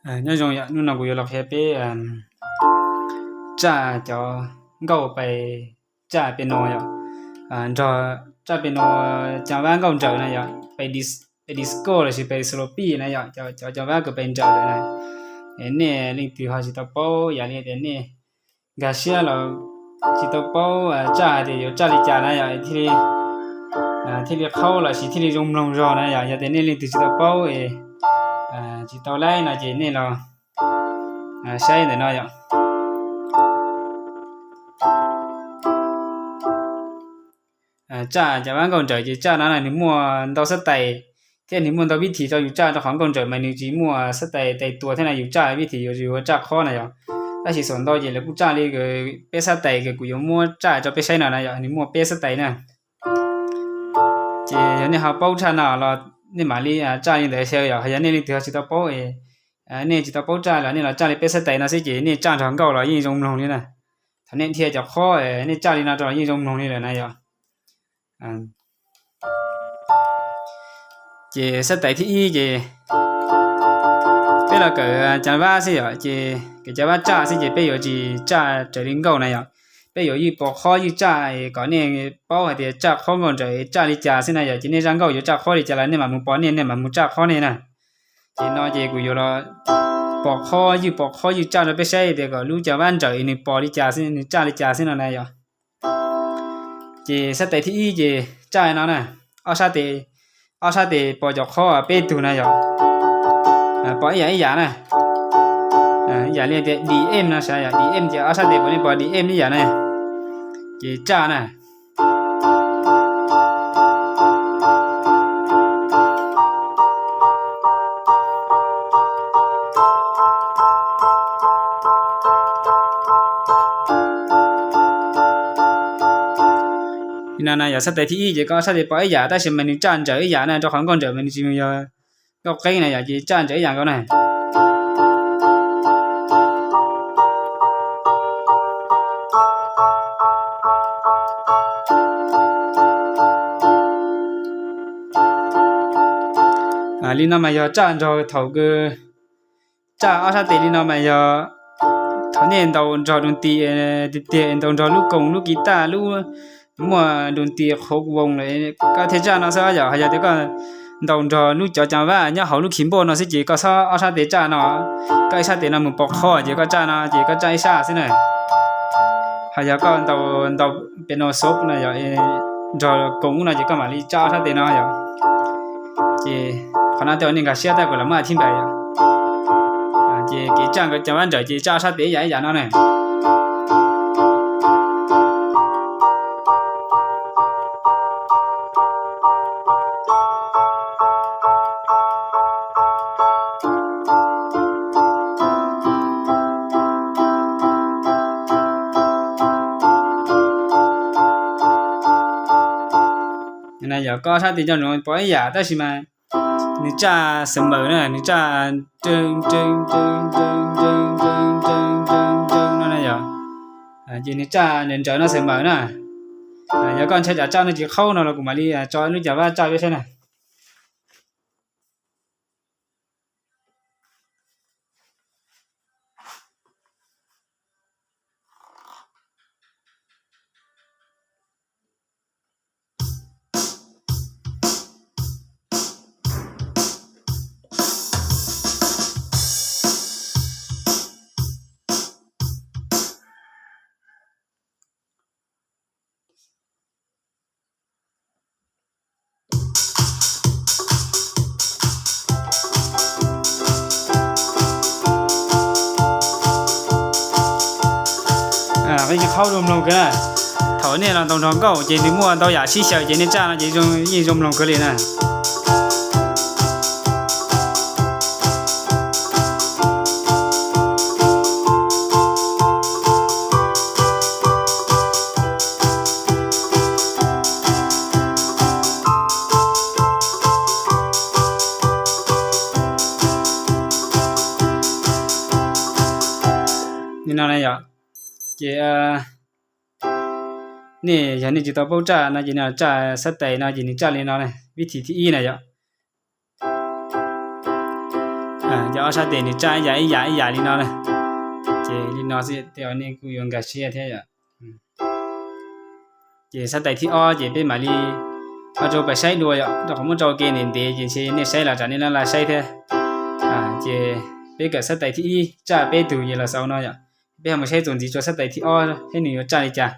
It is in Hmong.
Nyob zoo yom, hnub no kuv yuav los qhia peb tsaj cov nkauj pais tsaj piano yom. Nrog tsaj piano, cov vab nkauj nrawm na yom, pais disco lossis pais slow beat na yom, cov cov vab kws pais nrawm lawm na. Nej leej twg ho tsis tau paub, yam li tias nej nkag siab los tsis tau paub tsaj hais tias yuav tsaj li cas na yom, thiaj li qhaub lossis thiaj li zoo mloog zog na yom. Yog tias nej leej twg tsis tau paub, tsis tau laib no ces nej los saib ntawm no yom. Tsaj cov vab nkauj nrawm ces tsaj no na nws muaj ntau xab tais thiab nws muaj ntau vib thim rau yus tsaj, rau qhov nkauj nrawm mas nws tsis muaj xab tais tais tua thiab na, yus tsaj vib thim yuav tsaj qhob na yom. Tab sis xaum ntau ces lawv kuj tsaj li peb xab tais kws kuv yuav muab tsaj rau peb saib no na yom, nws muaj peb xab tais na. Ces yog nej ho paub tsaj no los nej mam li tsaj li ntawd xwb yom. Yog nej leej twg ho tsis tau paub, nej tsis tau paub tsaj los nej los tsaj li peb xab tais no xwb ces nej tsaj nrog nkauj los yeej zoo mloog li na. Thaum nej dhia cov qhob nej tsaj li no rau los yeej zoo mloog li lawm na yom. Ces xab tais thib ib ces peb los kawm cov vab xwb yom, ces kawm cov vab tsaj xwb ces peb yuav tsis tsaj raws li nkauj na yom. Peb yuav ywj pos qhob ywj tsaj kom nej paub hais tias tsaj qhob nkauj nrawm tsaj li cas xwb na yom. Ces nej zaj nkauj yuav tsaj qhob li cas los nej mam mus pos nej, nej mam mus tsaj qhob nej na. Ces no ces kuv yuav los pos qhob ywj pos qhob ywj tsaj rau peb saib tias kom lub cov vab nrawm nws pos li cas xwb, nws tsaj li cas xwb no na yom. Ces xab tais thib ib ces tsaj no na, ob sab tes, ob sab tes pos cov qhob peb tug na yom. Pos ib yam ib yam na. Ib yam li tias D M no sav yom, D M ces ob sab tes puav leej pos D M ib yam na. Ces tsaj na. Li no na yog xab tais thib ib ces koj ob sab tes pos ib yam tab sis mas nws tsaj nrawm ib yam na, rau qhov nkauj nrawm mas nws tsis yog nkauj qeeb na yom, ces tsaj nrawm ib yam nkaus na. Li no mas yog tsaj nrog thaum kws tsaj ob sab tes li no mas yog thaum nej ntaus nrog doo tis tiag tiag, ntaus nrog lub koos lub kis taj lub muaj doo tis qhuv voos lawm koj thiaj tsaj no xwb yom. Ho yog tias koj ntaus nrog lub cov caa vab nyob hauv lub kis npauj no xwb ces koj xob ob sab tes tsaj no, koj ib sab tes no mus pos qhob ces koj tsaj no ces koj tsaj ib sab xwb na. Ho yog koj ntaus ntaus piano xov no yog nrog koos no ces koj mam li tsaj ob sab tes no yom. Ces qhov no tej uas nej nkag siab tab kuv lam muab thib npaim yom. Ces kev tsaj nkawd cov vab nrawm ces tsaj ob sab tes ib yam ib yam no na. Yog koj ob sab tes nco ntsoov pos ib yam tab sis mas nws tsaj xeem npawm na, nws tsaj no na yom. Ces nws tsaj nrawm nrawm no xeem npawm na. Yog koj ntshai tsam tsaj no tsis qhaub no los kuv mam li tso lub cov vab tsaj peb saib na. Qhov zoo mloog kawg na, thaum nej los ntaus nrog nkauj ces nws muaj ntau yam sib xyaw ces nej tsaj no ces yeej zoo mloog kawg li na. Li no na yom, ces nej yog nej tsis tau paub tsaj no ces nej tsaj xab tais no ces nws tsaj li no, vib thim thib ib na yom. Ces ob sab tes nws tsaj ib yam ib yam ib yam li no na. Ces li no xwb tej zaum nej kuj yuav nkag siab thiab yom. Ces xab tais thib ob ces peb mam li ho rau pais saib dua yom, rau qhov muab tso ua ke ntev ntev ces ntshe nej saib los tsam nej laj laj saib thiab. Ces peb kawm xab tais thib ib tsaj peb tug ces los xaus no yom. Peb ho mus saib txuas ntxiv rau xab tais thib ob thiab nws yuav tsaj li cas.